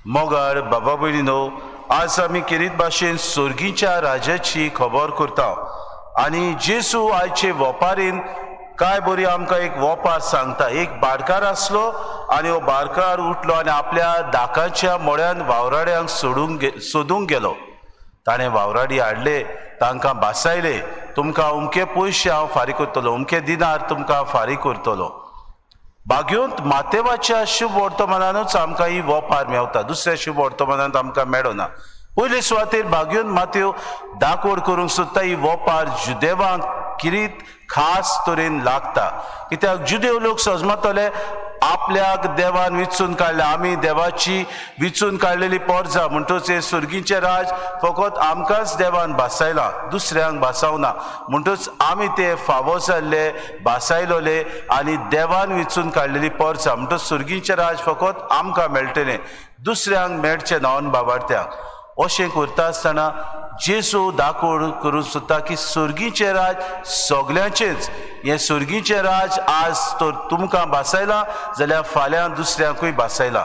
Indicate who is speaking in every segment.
Speaker 1: मोगाळ बाबा भयणीनो, आज आमी केरीत भाशेन सोर्गीच्या राजाची खबर करता आनी जेजू आयचे वपारीन काय बरी आमकां एक वपार सांगता। एक बारकार आसलो आनी हो बारकार उठलो आनी आपल्या दाकाच्या मोळ्यान वावराड्यांक सोदूंक गेलो। ताणें वावराडी हाडले, तांकां भासायले, तुमकां अमके पयशे हांव फारीक करतलो, अमके दिनार तुमकां फारीक करतलो। बागेंत मातेवाच्या शुभ वर्तमानानूच आमकां ही वपार मेवता, दुसऱ्या शुभ वर्तमानांत आमकां मेळना। पयले सुवातेर बागेंत मातेव दाकोड करूंक सोदता ही वपार जुदेवांक किरीत खास तरेन लागता, कित्याक जुदेव लोक सजमतले आपल्याक देवान विचून काडले, आमी देवाची विचून काडलेली पोरजा, म्हणटच हे सुर्गीचें राज फकत आमकांच देवान भासायलां, दुसऱ्यांक भासावना, म्हणटच आमी ते फावो जाल्ले भासायलोले आनी देवान विचून काडलेली पोरजा, म्हणटच सुर्गीचें राज फकत आमकां मेळटलें, दुसऱ्यांक मेळचें नावन बाबार्थ्यांक। अशें करता आसतना जेजू दाकोड करूंक सोदता की सुर्गीचें राज सगल्यांचेंच, हें सुर्गीचें राज आज तर तुमकां भासायलां जाल्यार फाल्यां दुसऱ्यांकूय भासायलां।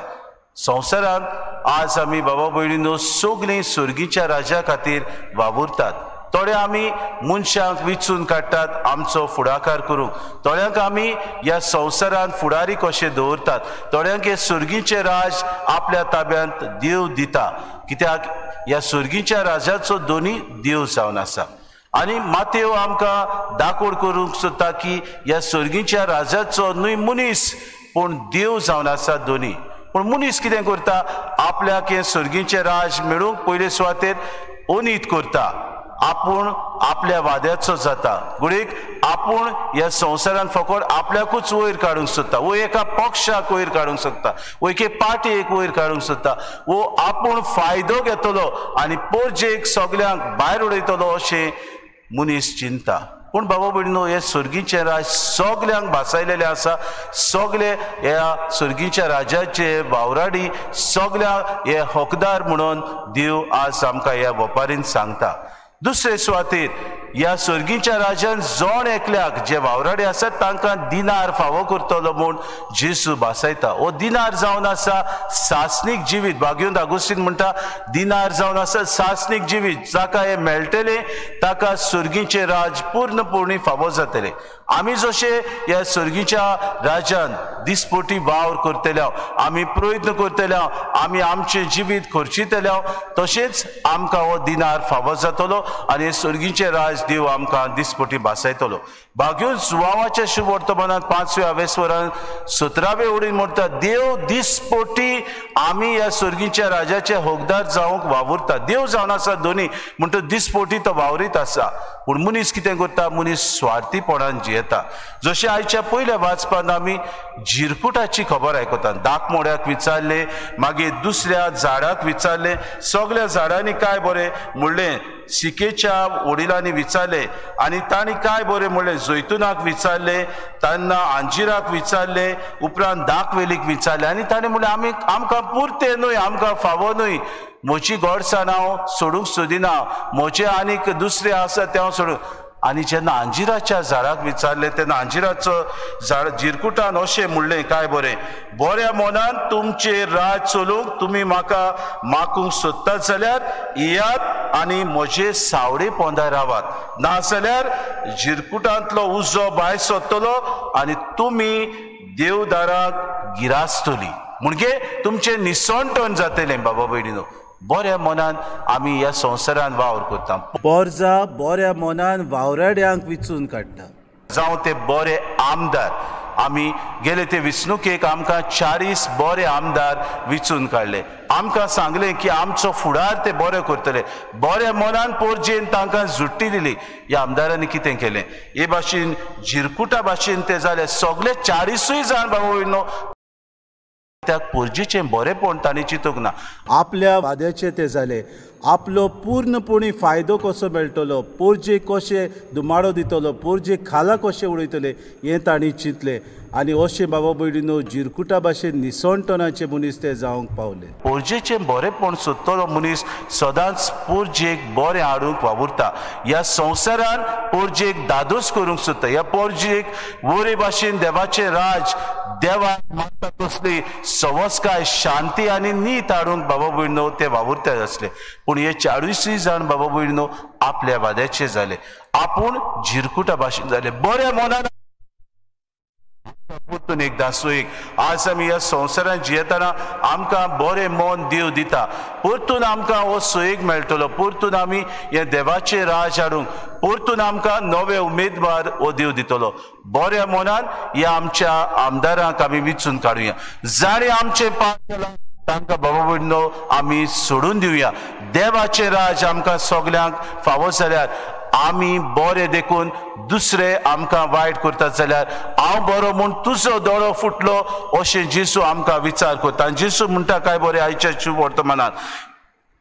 Speaker 1: संवसारांत आज आमी बाबा भयणीनो सगळीं सुर्गीच्या राजा खातीर वावुरतात। थोडे आमी मनशांक विचून काडटात आमचो फुडाकार करूंक, थोड्यांक आमी ह्या संवसारांत फुडारी कशे दवरतात, थोड्यांक हे सुर्गीचें राज आपल्या ताब्यांत देव दिता, कित्याक ह्या सुर्गीच्या राजाचो दोनी देव जावन आसा। आनी मातेव आमकां दाकोड करूंक सोदता की ह्या सुर्गीच्या राजाचो न्हय मनीस पूण देव जावन आसा दोनी। पूण मनीस कितें करता, आपल्याक हें सुर्गीचें राज मेळूंक पयले सुवातेर अनीत करता, आपूण आपल्या वाद्याचो जाता, घडयेक आपूण ह्या संवसारान फकत आपल्याकूच वयर काडूंक सोदता, वो एका पक्षाक वयर काडूंक सोदता, वो एके पार्टीक वयर काडूंक सोदता, वो आपूण फायदो घेतलो आनी पोरजेक सगल्यांक भायर उडयतलो अशें मनीस चिंता। पूण बाबा भयणीनो, हे सुर्गीचें राज सगल्यांक भासायलेलें आसा, सगले ह्या सुर्गीच्या राजाचे वावराडी सगल्यांक हे हकदार म्हणून देव आज आमकां ह्या वपारीन सांगता। दुसरे सुवातेर ह्या सुर्गीच्या राजान जण एकल्याक जे वावराडे आसात तांकां दिनार फावो करतलो म्हूण जेजू भासायता। हो दिनार जावन आसा सासनीक जिवीत। बागेंत आगुस्तीन म्हणटा दिनार जावन आसा सासनीक जिवीत, जाका हें मेळटलें ताका सुर्गीचें राज पूर्णपूर्ण फावो जातलें। आमी जशे ह्या सुर्गीच्या राजान दिसपोटी वावर करतले, आमी प्रयत्न करतले, आमी आमचें जिवीत खर्चितले, तशेंच आमकां हो दिनार फावो जातलो आनी सुर्गीचें राज देव आमकां दिसपोटी भासायतलो। बागेंत जुवावाच्या शुभ वर्तमानांत 5व्या आवेस्वरान 17वे ओडीन म्हणटा देव दिसपोटी आमी ह्या सुर्गीच्या राजाचे हकदार जावंक वावुरता। देव जावन आसा दोनी, म्हणटच दिसपोटी तो वावरीत आसा। पूण मनीस कितें करता, मनीस स्वार्थीपणान जियेता। जशें आयच्या पयल्या वाचपान आमी झिरकुटाची खबर आयकता, दाकमोड्याक विचारलें, मागीर दुसऱ्या झाडाक विचारलें, सगळ्या झाडांनी काय बरें म्हणलें, सिकेच्या वडिलांनी विचारलें आनी तांणी काय बरें म्हणलें, जैतुनाक विचारलें, तांना अंजिराक विचारलें, उपरांत दाकवेलीक विचारलें आनी ताणें म्हणलें आमी आमकां पुरतें न्हय, आमकां फावो न्हय, म्हजी गोडसाण हांव सोडूंक सोदिना, म्हजें आनीक दुसरें आसा तें हांव सोडूंक। आनी जेन्ना अंजिराच्या झाडाक विचारलें तेन्ना अंजिराचो झाड जिरकुटान अशें म्हणलें काय बरें, बऱ्या मनान तुमचें राज चलोवंक तुमी म्हाका माकूंक सोदतात जाल्यार येयात आनी म्हजे सावडे पोंदा रावात, नाजाल्यार जिरकुटांतलो उजो भायर सोदतलो आनी तुमी देवदाराक गिरासतली, म्हणजे तुमचें निसणटण जातलें। बाबा भयणीनो, बऱ्या मनान आमी ह्या संवसारान वावर करता,
Speaker 2: पोरजा बऱ्या मनान वावराड्यांक विचून काडटा,
Speaker 1: जावं ते बरे आमदार। आमी गेले ते वेंचणुकेक आमकां 40 बरे आमदार विचून काडले, आमकां सांगलें की आमचो फुडार ते बरे करतले, बऱ्या मनान पोरजेन तांकां जुट्टी दिली। ह्या आमदारांनी कितें केलें, हे भाशेन झिरकुटा भाशेन ते जाले सगळे 40 जाण बाबा भयणीनो, त्या पोरजेचें बरेंपण तांणी चिंतूंक ना,
Speaker 2: आपल्या वाद्याचे ते जाले, आपलो पूर्णपणी फायदो कसो मेळटलो, पोरजेक कशें दुमाडो दितलो, पोरजेक खाला कशें उडयतले हें तांणी चिंतलें। आनी अशें बाबा भयणीनो जिरकुटा भाशेन निसणटणाचे मनीस ते जावंक पावले.
Speaker 1: पोरजेचें बरेंपण सोदतलो मनीस सदांच पोरजेक बरें हाडूंक वावुरता. ह्या संवसारान पोरजेक दादोस करूंक सोदता. ह्या पोरजेक वरे भाशेन देवाचें राज, देवाक मानता तसली सवस्काय, शांती आनी नीत हाडूंक बाबा भयणीनो ते वावुरता आसले. पूण हे 40 जाण बाबा भयणीनो आपल्या वाद्याचे जाले, आपूण जिरकुटा भाशेन जाले. बऱ्या मनान परतून एकदां सोयीक आज आमी ह्या संवसारांत जियेतना आमकां बरें मन देव दिता, परतून आमकां हो सोयीक मेळटलो, परतून आमी हें देवाचें राज हाडूंक, परतून आमकां नवे उमेदवार हो देव दितलो. बऱ्या मनान ह्या आमच्या आमदारांक आमी विचून काडुया. जाणें आमचें पाप केलां तांकां बाबा भयणीनो आमी सोडून दिवया. देवाचें राज आमकां सगल्यांक फावो जाल्यार आमी बरे देखून दुसरे आमकां वायट करतात जाल्यार हांव बरो म्हूण तुजो दोळो फुटलो अशें जेजू आमकां विचार करता. आनी जेजू म्हणटा काय बरें आयच्या शुभ वर्तमानात,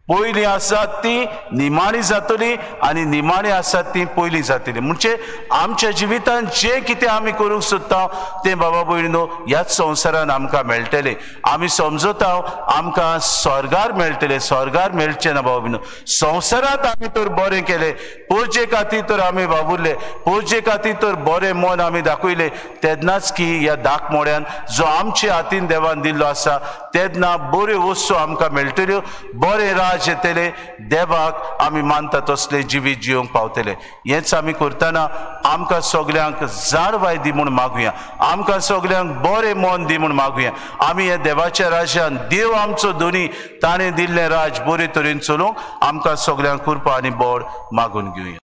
Speaker 1: पयलीं आसात ती निमाणी जातली आनी निमाणी आसात ती पयलीं जातली. म्हणजे आमच्या जिवितांत जें कितें आमी करूंक सोदता तें बाबा भयणीनो ह्याच संवसारान आमकां मेळटलें. आमी समजता आमकां स्वर्गार मेळटलें, स्वर्गार मेळचें ना बाबा भयणीनो. संवसारांत आमी तर बरें केलें, पोरजे खातीर तर आमी वावुरले, पोरजे खातीर तर बरें मन आमी दाखयलें, तेन्नाच की ह्या दाखमोड्यान जो आमचे हातीन देवान दिल्लो आसा तेन्ना बऱ्यो वस्तू आमकां मेळटल्यो, बरें राज येतले, देवाक आमी मानता तसले जिवीत जिवंक पावतले. हेंच आमी करतना आमकां सगल्यांक जाणवाय दी म्हूण मागुया, आमकां सगल्यांक बरें मन दी म्हूण मागुया. आमी ह्या देवाच्या राज्यान देव आमचो धनी, ताणें दिल्लें राज बरे तरेन चलोवंक आमकां सगल्यांक कृपा आनी बळ मागून घेवया.